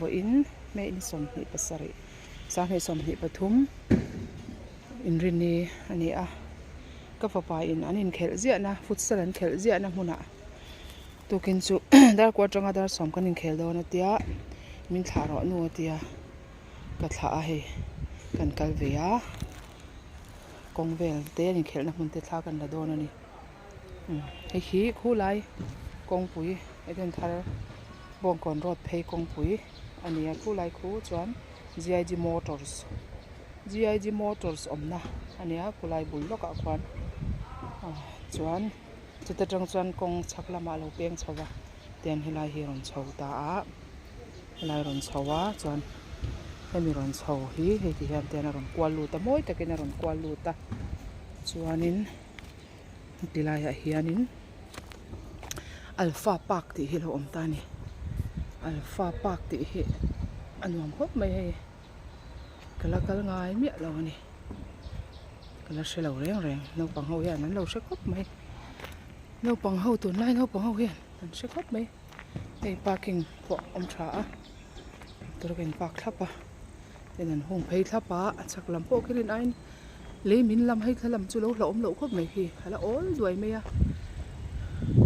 Vawiin May ni 27 2023 inrinni a ni a, ka fapa in an inkhelh ziahna futsal an khelh ziahna hmunah tukin chu dar kua atanga dar sawm kan inkhel dawn a tia min thlah rawh nu a tia ka thlah a hei kan kal ve a kawng vel te an inkhelhna hmun te thla kan la dawn a ni. Hei hi khulai kawngpui Eden thar Bawngkawn road phei kawngpui a ni a khulai khu chuan G_I_G motors G_I_G motors awmna a ni a khulai bul lawkah khuan ah chuan chuta tang chuan kawng chhak lamah a lo peng chho va tian helai hi a rawn chho ta a helai a rawn chho a chuan hemi rawn chho hi hei ti hian tian a rawn kual lut a mawi takin a rawn kual lut a chuanin. Heti laiah hianin Alpha park tih hi a lo awm ta a ni Alpha park tih hi a nuam khawp mai hei ka la kal ngai miah lo a ni ka la hre lo reng reng naupang ho hian an lo hre khawp mai naupang ho tunlai naupang ho hian an hre khawp mai hei parking pawh a awm tha a motor ka in park thlap a tin an hung phei thlap a a chhak lam pawh khi rin aiin. Lei min lam hei thla lam chu lo hlauhawm loh khawp mai khi a la awl duai mai a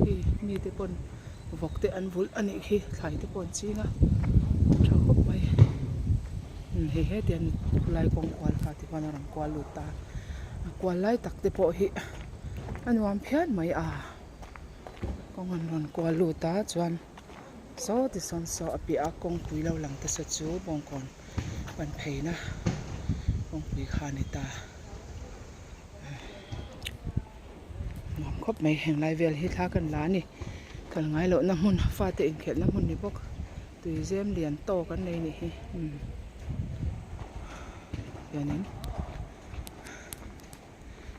hei mite pawn vawk te an vulh a nih khi thlai te pawh an ching a tha khawp mai hei hetiang khulai kawng kual kha ti khuan a rawn kual lut ta a kual lai tak te pawh hi a nuam phian mai a kawng an rawn kual lut a chuan saw ti sawn saw a piah a kawngpui lo lang te saw chu bawngkawn. Pan pheina kawngpui kha a ni ta nuam khawp mai heng lai vel hi thla kan la a ni kal ngai lohna hmun fate inkhelhna hmun ni bawk tui zem lian tawk an nei nih hi umm hianin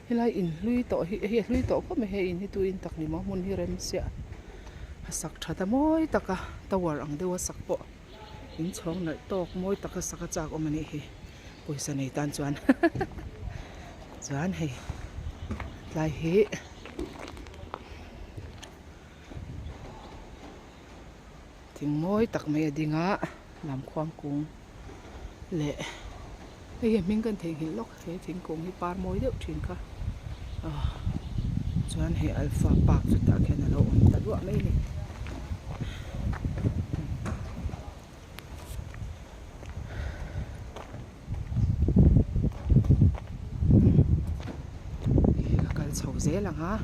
helai in hlui tawh hi hei a hlui tawh khawp mai hei in hi tu in tak ni maw hmun hi rem chiah a sak that a mawi tak a tower ang deuh a sak pawh. In chhawng nalh tawk mawi taka sak a chak awm a nih hi pawisa nei tan chuan chuan hei tlai hi thing mawi tak mai a ding a lamkhuang kung leh hei hi a hming kan theihnghilh lawk he thingkung hi par mawi deuh thin kha ah chuan hei alpha park chu tah khian a lo awm ta luah mai a ni. Ka kal chho zel ang a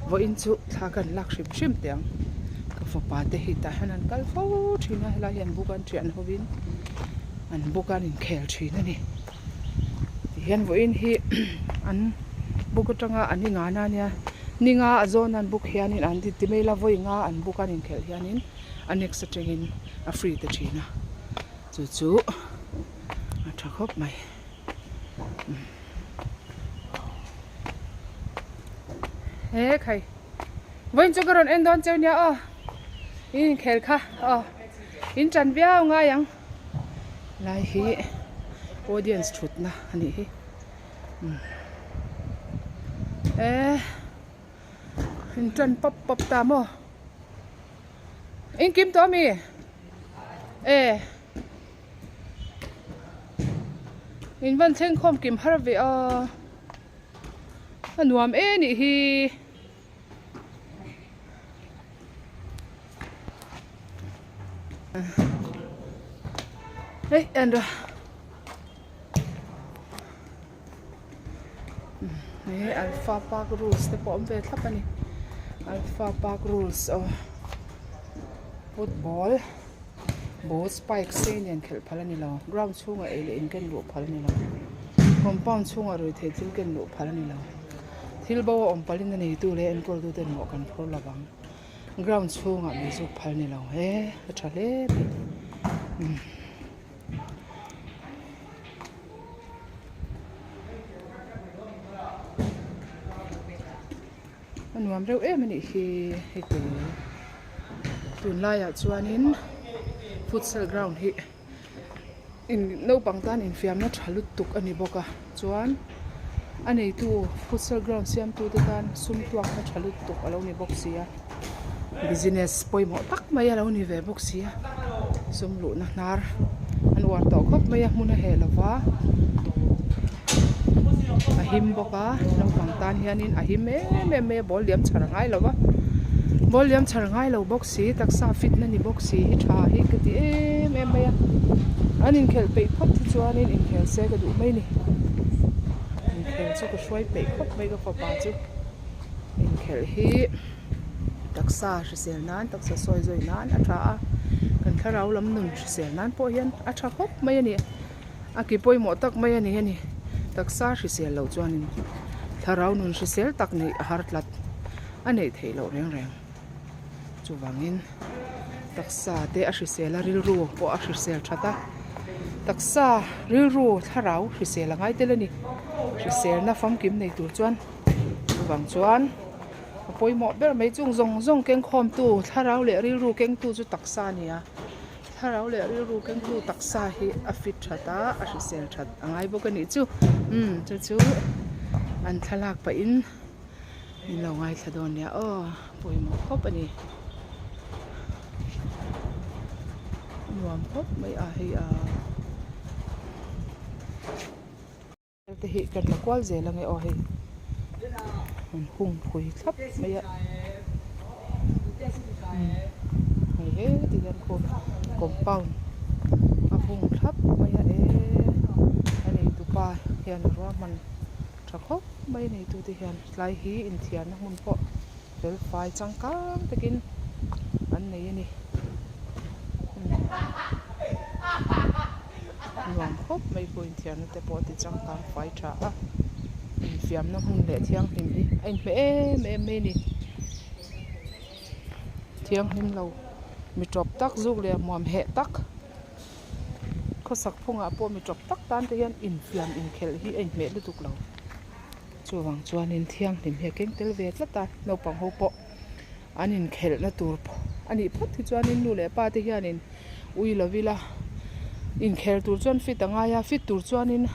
vawiin chu thla kan lak hrim hrim teh ang ka fapa te hi tah hian an kal fo thin a helai hi an buk an thian hovin an buk an inkhel thin a ni tihian vawiin hi an buk atanga an ingan a nia ninga a zawn an buk hianin an ti ti mai ila vawi nga an buk an inkhelh hianin a next atangin a free ta thin a chu chu a tha khawp mai. He khai vawiin chu ka rawn en dawn cheu nia aw in inkhel kha aw in tan viau ngai ang lai hi audience thutna a nih hi e in tan pawp pawp ta maw in kim tawh ami e. In van thleng khawm kim har ve a a nuam e nih hi hei en rawh he alpha park rules te pawh a awm ve thlap a ni alpha park rules aw football. Ball spike sei nen khelh phal a ni lo ground chhungah ei leh in ken luh phal a ni lo compound chhungah ruih theih thil ken luh phal a ni lo thil bo a awm palhin a neitu leh enkawl tu ten mawh kan phur lo vang ground chhungah mei zuk phal a ni lo he a tha hle mai umm. A nuam reuh em a nih hi hei te tunlaiah chuanin futsal ground hi in naupang tan infiamna tha lutuk a ni bawk a chuan a neitu futsal ground siamtu te tan sum tuakna tha lutuk a lo ni bawk si a business pawimawh tak mai a lo ni ve bawk si a. Sum luhna hnar an uar tawh khawp mai a hmun a heh lova a him bawk a naupang tan hianin a him em em mai a ball liam chhar a ngai lo va ball liam chhar a ngai lo bawk si taksa fit na ni bawk si hi tha hi ka ti em em mai a an inkhelh peih phawt hi chuanin inkhel se ka duh mai a ni inkhel chu ka hruai peih khawp mai ka fapa chu inkhelh hi. Taksa hrisel nan taksa sawi zawi nan a tha a kan thlarau lam nun hrisel nan pawh hian a tha khawp mai a ni a ki pawimawh tak mai a ni a ni taksa hrisel loh chuanin thlarau nun hrisel tak neih a har tlat a neih theih loh reng reng chuvangin taksa te a hrisel a rilru pawh a hrisel that a taksa rilru thlarau hrisel a ngai tel a ni hriselna famkim nei tur chuan chuvang chuan. A pawimawh ber mai chung zawng zawng kengkhawmtu thlarau leh rilru kengtu chu taksa a ni a, thlarau leh rilru kengtu taksa hi a fit that a, a hrisel that a ngai bawk a nih chu umm chu chu an thlalak pahin min lo ngaithla dawn nia aw pawimawh khawp a ni a nuam khawp mai a hei ahh. Te hi kan la kual zel ange aw hei an hung phui thlap mai a hei heti hian khu compound a hung thlap mai a eee a neitupa hian ruahman tha khawp mai a neitute hian tlai hi inthiarna hmun pawh fel fai changkang takin an nei a ni. Nuam khawp mai pawh inthiarna te pawh a ti changkang fai tha a, infiamna hmun leh thianghlim hi a inhmeh em em mai a ni. Thianghlim lo mi tawp tak zuk leh hmuam heh tak khawsak phungah pawh mi tawp tak tan te hian infiam inkhelh hi a inhmeh lutuk lo. Chuvang chuanin thianghlim hi a keng tel ve tlat a, naupang ho pawh an inkhelhna tur a nih phawt hi chuanin nu leh pa te hianin ui lo ila inkhel tur chuan fit a ngai a, fit tur chuanin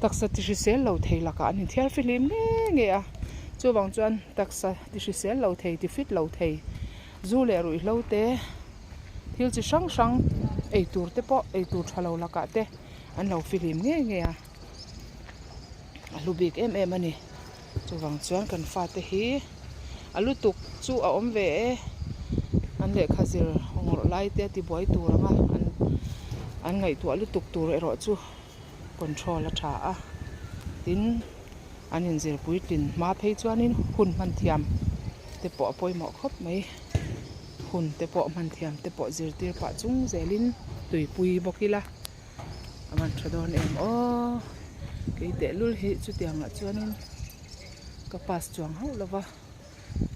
taksa ti hrisel lo thei lakah an inthiar fihlim nge nge a, chuvang chuan taksa ti hrisel lo thei ti fit lo thei zu leh ruihhlo te thil chi hrang hrang ei tur te pawh ei tur tha lo lakah te an lo fihlim nge nge a. A hlu bik em em a ni chuvang chuan kan fate hi a lutuk chu a awm ve e an lehkha zir ngawrh lai te a ti buai tur ang a an an ngaihtuah lutuk tur erawh chu control a tha a tin an inzir puitlin hma phei chuanin hun hman thiam te pawh a pawimawh khawp mai hun te pawh hman thiam te pawh zirtir pah chung zelin tuipui bawk ila. A van tha dawn em aw kei tehlul hi chutiangah chuanin ka pass chuang hauh lo va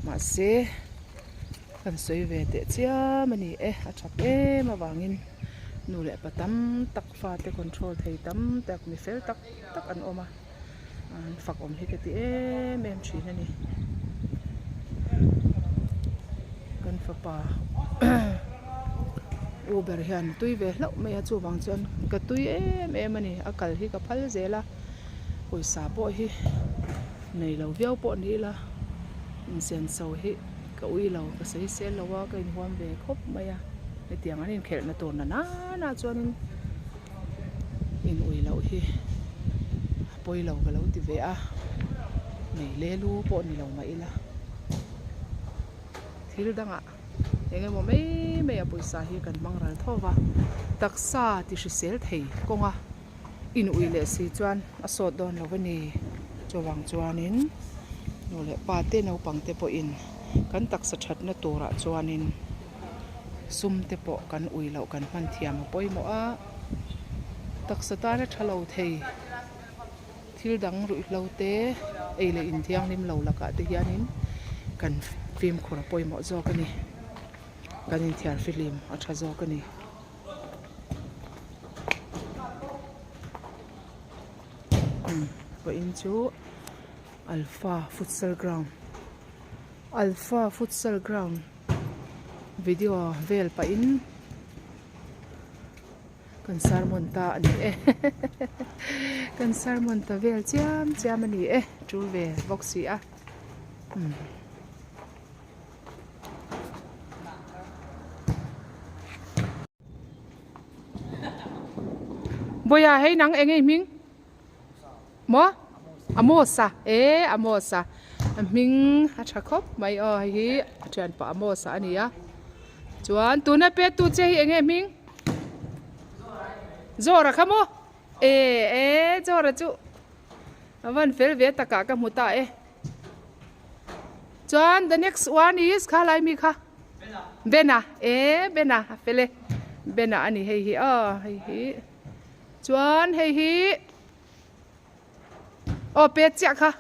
mahse kan sawi ve teh chiam a ni e a that em avangin nu leh pa tam tak fate control thei tam tak mi fel tak tak an awm a. An fak awm hi ka ti em em thin a ni. Kan fapa u ber hian tui ve hlauh mai a chuvang chuan ka tui em em a ni. A kal hi ka phal zel a, pawisa pawh hi nei lo viau pawh ni ila insenso hi ka ui lo ka sawisel lo a ka inhuam ve khawp mai a. Hetiang an inkhelhna tur na nana chuanin. In ui loh hi a pawi lo ka lo ti ve a, nei le lu pawh ni lo mah ila thil dangah eng emaw mai mai a pawisa hi kan hmang ral tho va, taksa ti hrisel thei kawnga in ui leh si chuan a sawt dawn lo a ni. Chuvang chuanin nu leh pa te naupang te pawhin kan taksa thatna turah chuanin. Sum te pawh kan ui loh kan hman thiam a pawimawh a, taksa tana tha lo thei thil dang ruihhlo te ei leh in thianghlim lo lakah te hianin kan fimkhur a pawimawh zawk a ni, kan inthiar fihlim a tha zawk a ni. Vawiin chu Alpha futsal ground Alpha futsal ground. Video vel pahin kan sermon ta a ni e kan sermon ta vel chiam chiam a ni e tul ve bawk si a umm. Bawiha hei nang eng nge i hming? Maw? Amos a e Amos a a hming a tha khawp mai aw hei hi a thianpa Amos a ani a chuan tuna pet tu che hi eng nge hming? Zawra kha maw? E e Zawra chu a van fel ve takah ka hmu ta e. Chuan the next one is kha lai mi kha Bena e Bena a fel e Bena a ni hei hi aw hei hi chuan hei hi aw pet chiah kha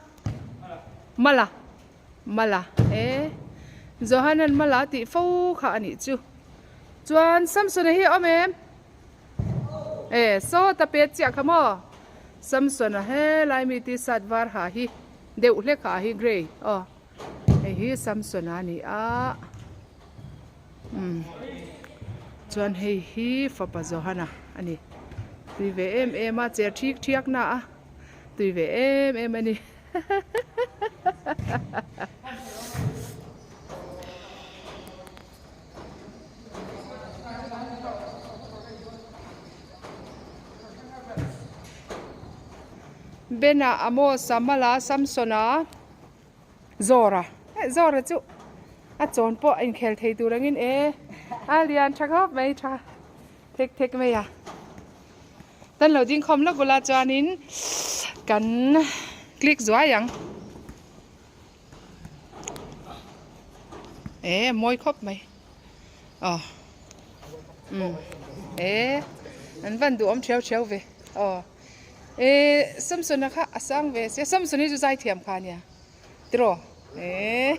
Mala Mala e Johanan Mala tih fo kha a nih chu chuan Samsona hi a awm em e sawta pet chiah kha maw Samsona helai mi t-shirt var ha hi. Deuh hlek ah hi grey aw hei hi Samson a ni a umm chuan hei hi fapa Johana a ni tui ve em em a chair thik thiak na a tui ve em em a ni Bena, Amosa, Mala, Samsona, Zora eh Zora chu a chawn pawh a inkhel thei tur angin e a lian tha khawp mai tha thek thek mai a kan lo ding khawm lawk ula chuanin kan click zuai ang e mawi khawp mai aw umm e an van duhawm thiau thiau ve aw. Ehh Samson a kha a sang ve sia Samson hi chu zai thiam kha ania tiraw ehh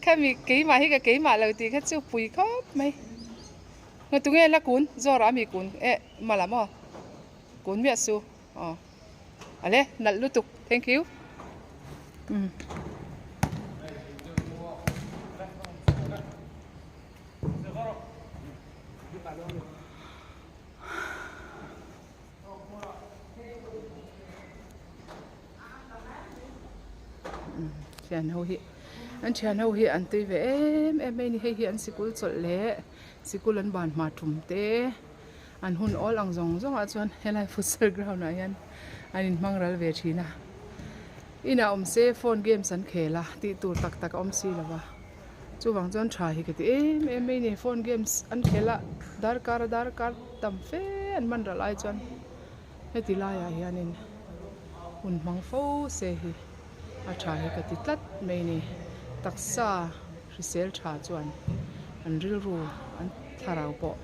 khami keimah hi ka keimah lo tih kha chu pui khawp mai ngaw tunge la kun zawrah ami kun eh hma lam aw kun miah su aw ale nalh lutuk thank you umm. Thian ho hi an thian ho hi an tui ve em em mai a ni hei hi an sikul chawlh leh sikul an ban hma tum te an hun awl ang zawng zawng ah chuan helai futsal ground ah hian an in hmang ral ve thin a inah awm se phone games an khel a tih tur tak tak a awm si lo va. Chuvang chuan tha hi ka ti em em mai a ni phone games an khelh a darkar a darkar tam fe an hman ral ai chuan heti laiah hianin hun hmang fo se hi a tha hi ka ti tlat mai a ni taksa hrisel tha chuan an rilru an thlarau pawh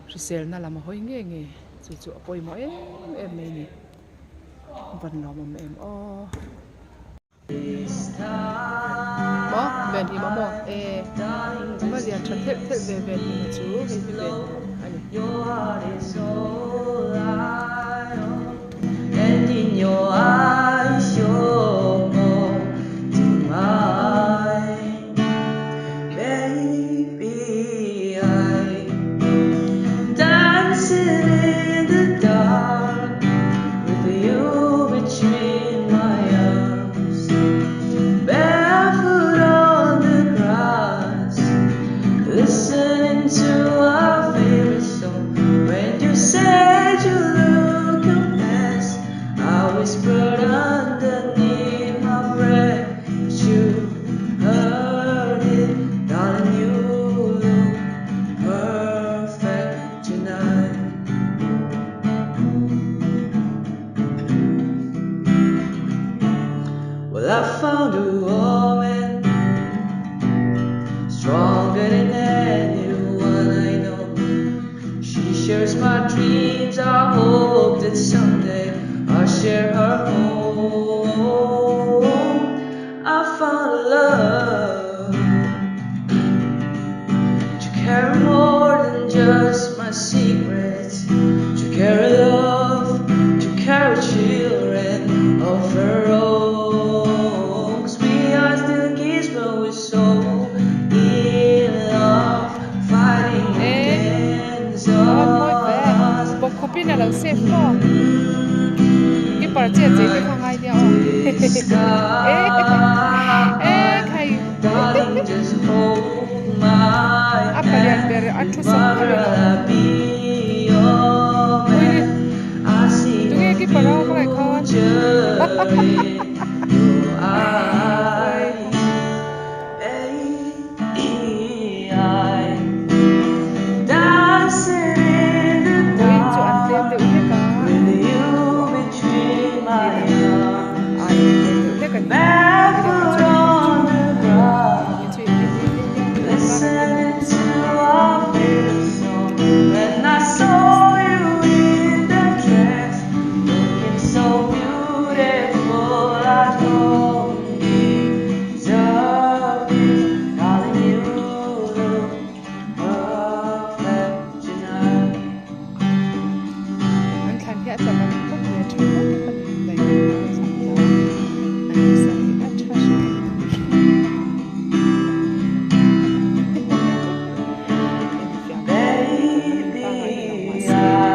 hriselna lam a hawi ngei ngei chu chu a pawimawh em em mai a ni van lawmawm em aw. Maw venhim a maw e va lian tha thelh thelh ve venhim a chu hei hi venhim a ni. Bawkkhupin a lo save maw? Keeper chet chei te kha ngai nia aw. E khai. A palian ber a thu sawm a ni lo. Vawiin chu an tlem deuh hlek a, duh ang ni dang aiin an tlem deuh hlek a ni. Ni dangah chuan an tam thin a, vawiin chu inrinni te hian inkar an la ni bawk si An thlan hi a tla tam khawp mai a tha khawp a ni daihlim a chak ta an sa hi a tha hrim hrim pangngai ni lo mahse hetiang taksa sawi zawng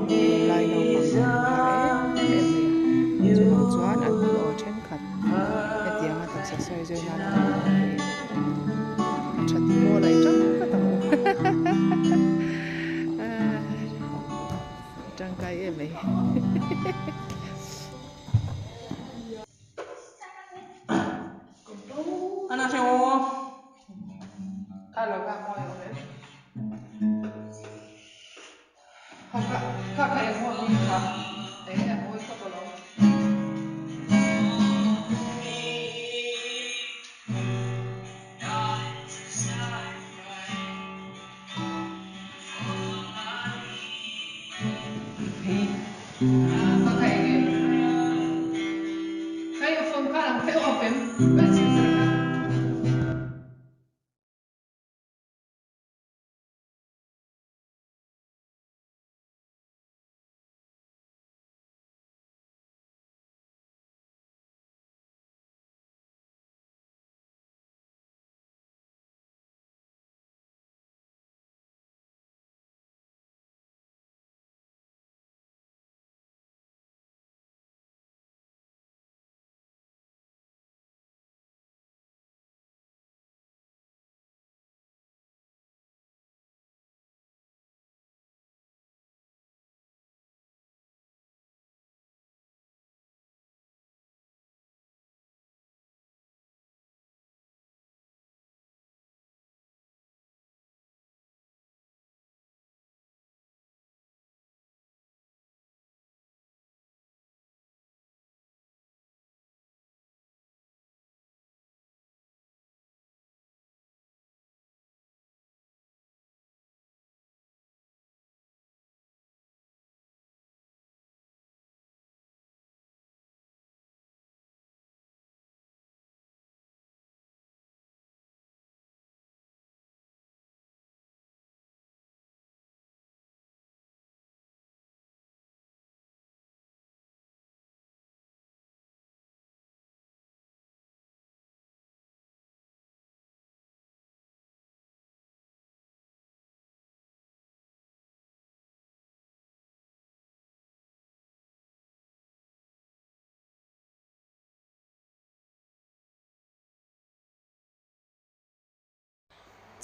Tunlai naupang an harh em em mai a, chuvang chuan an hun awl thenkhat hetianga taksa sawi zui nan an hmang hi a tha ti maw laih tang vat ang u tangkai em mai.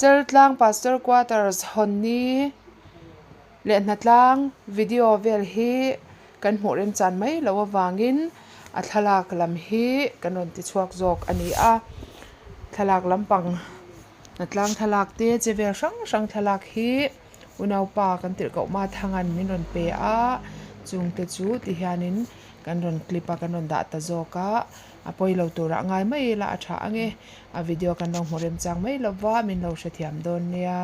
Cheltlang Pastor Quarters hawnni leh hnatlang video vel hi kan hmuh remchan mai loh avangin a thlalak lam hi kan rawn ti chhuak zawk a ni a thlalak lampang hnatlang thlalak te che vel hrang hrang thlalak hi unaupa kan tirh koh ma thangan min rawn pe a chungte chu ti hianin kan rawn clip a kan rawn dah ta zawk a a pawi lo turah ngai mai ila a tha ang e a video kan lo hmu remchang mai lova min lo hrethiam dawn nia.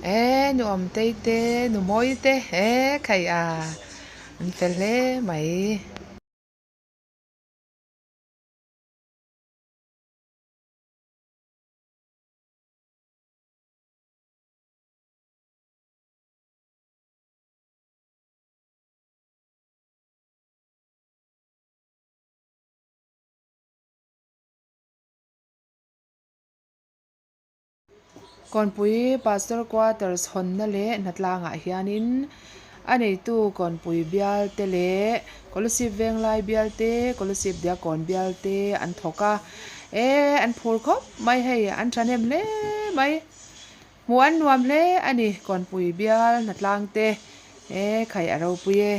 Eee nu Awmtei te nu Mawi te eee khai a an fel hle mai. Kawnpui Pastor Quarters hawnna leh hnatlangah hianin a neitu Kawnpui bial te leh Kolasib Venglai bial te Kolasib Diakkawn bial te an thawk a eh an phur khawp mai hei an thahnem hle mai hmuh an nuam hle a ni Kawnpui bial hnatlang te eh khai a ropui e.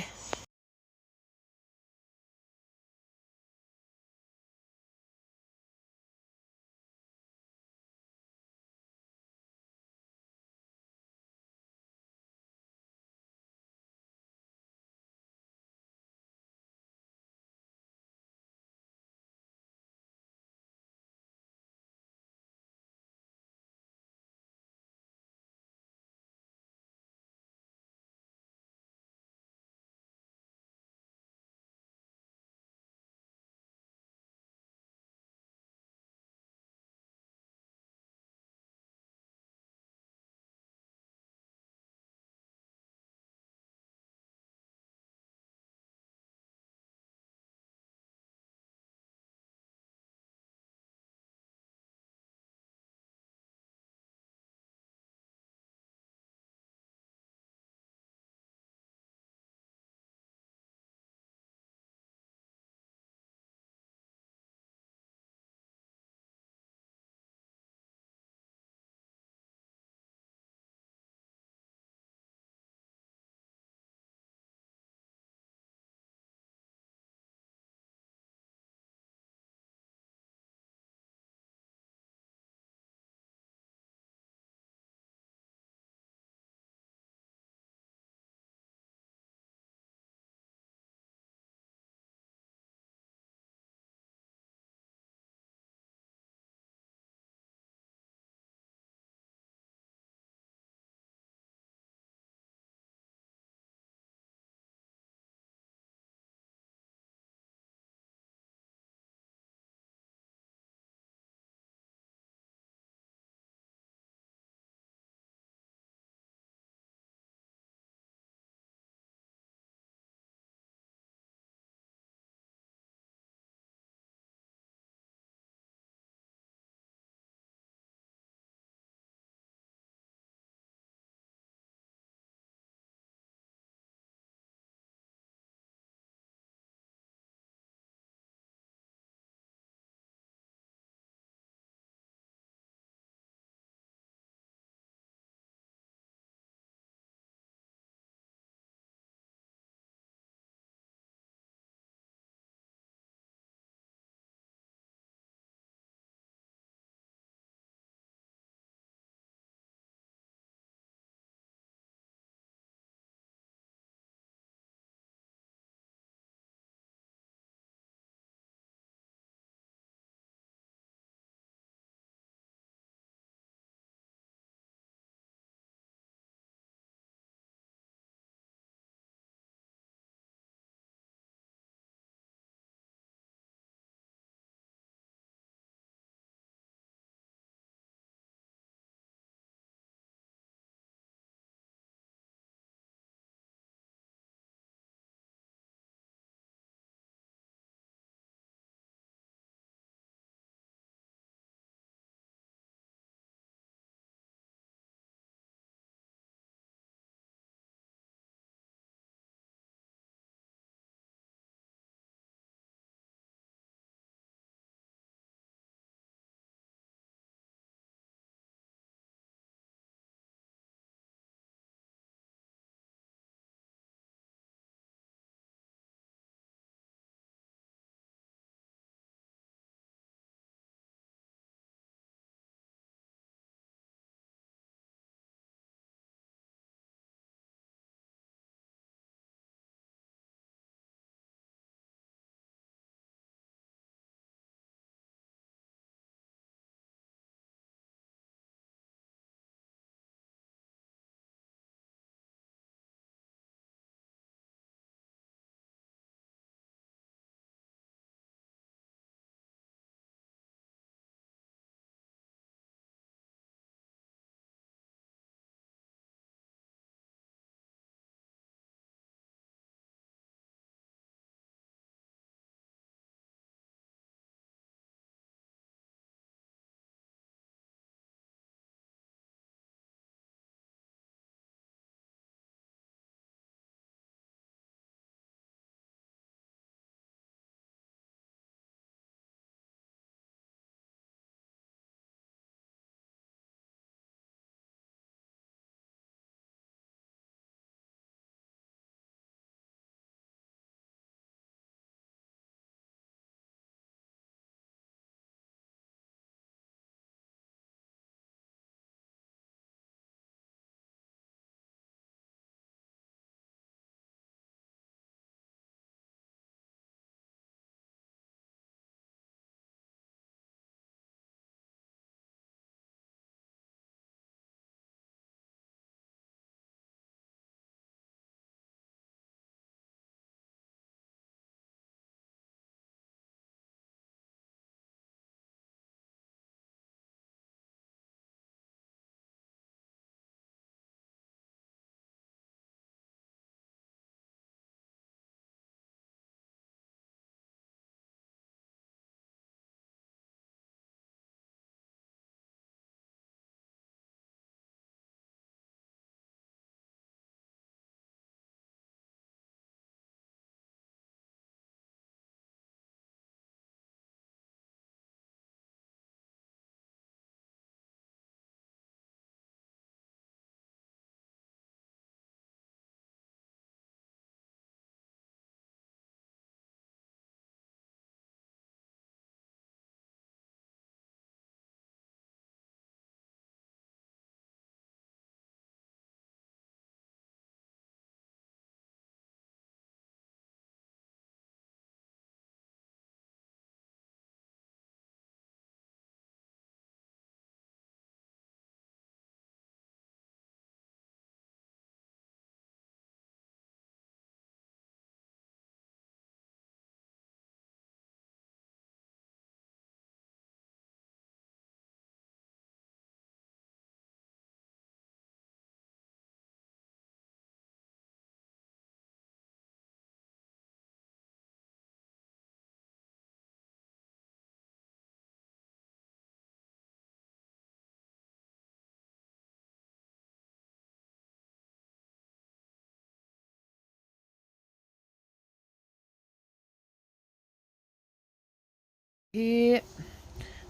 Hi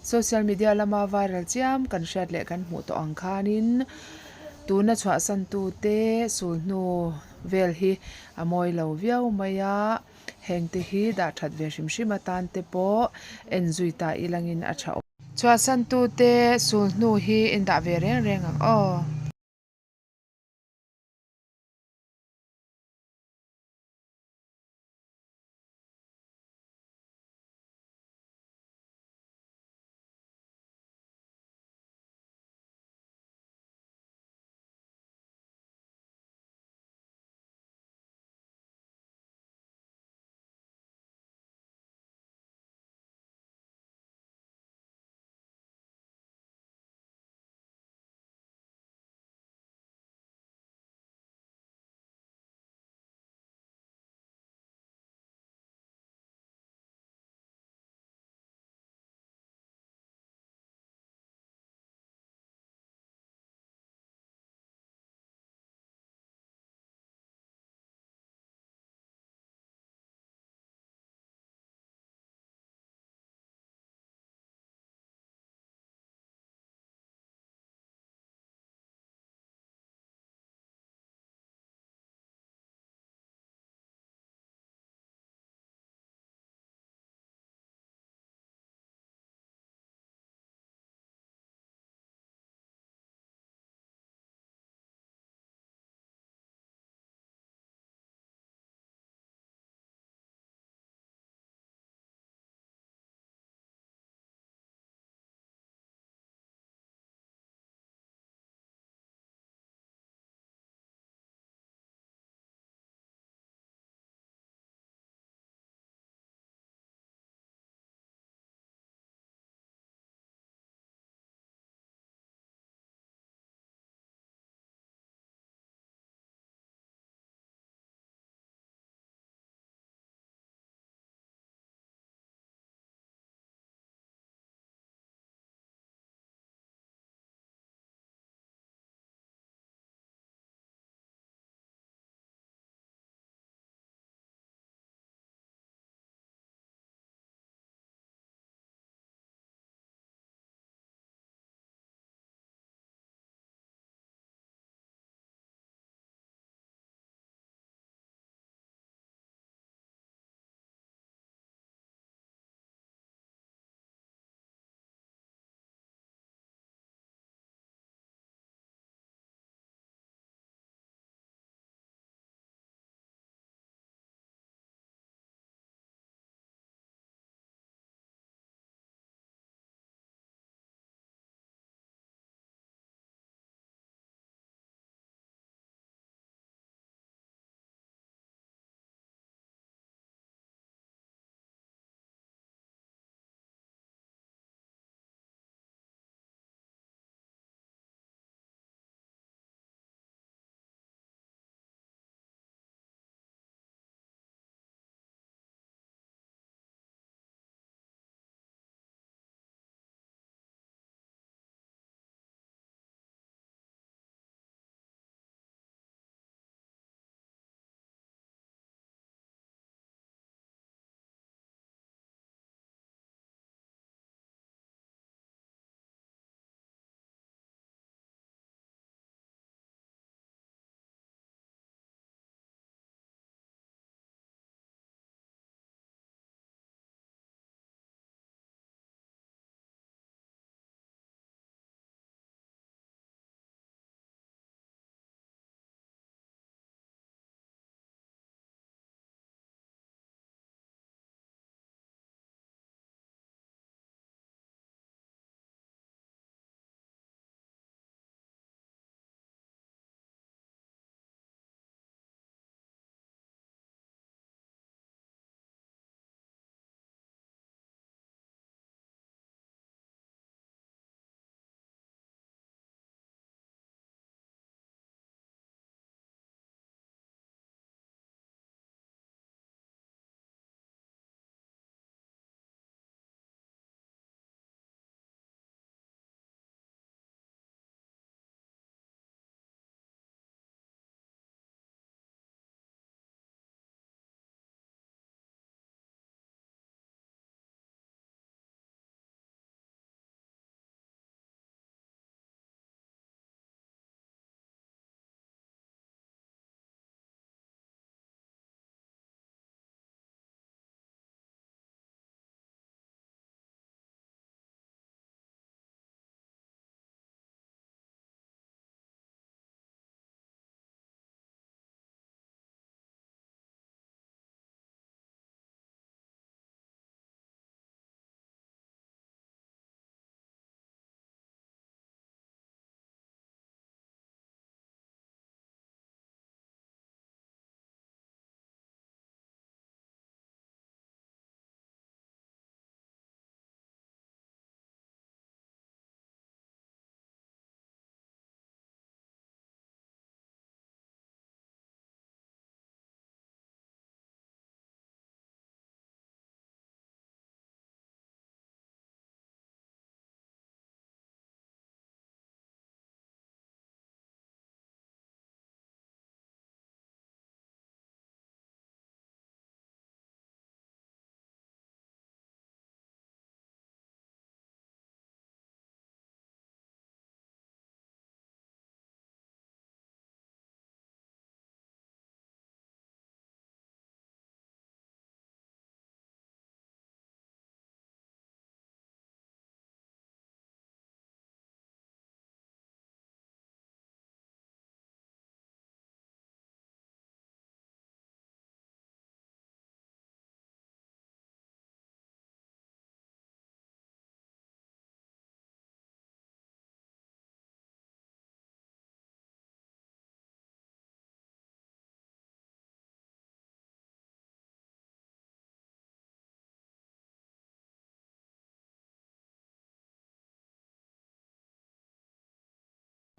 social media lama viral chiam kan hriat leh kan hmuh tawh ang khanin tuna chhuahsan tute sulhnu vel hi a mawi lo viau mai a heng te hi dah that ve hrim hrim atan te pawh en zui ta ilangin a tha awm. Chhuahsan tute sulhnu hi in dah ve reng reng ang aw.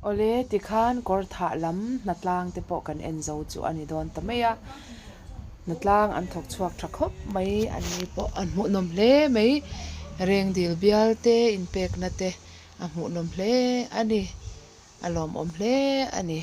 Awle, tikhan kawr thah lam hnatlang te pawh kan en zo chu a ni dawn ta mai a, hnatlang an thawk chhuak tha khawp mai, an ni pawh an hmuhnawm hle mai, rengdil bial te inpekna te a hmuhnawm hle a ni, a lawmawm hle a ni.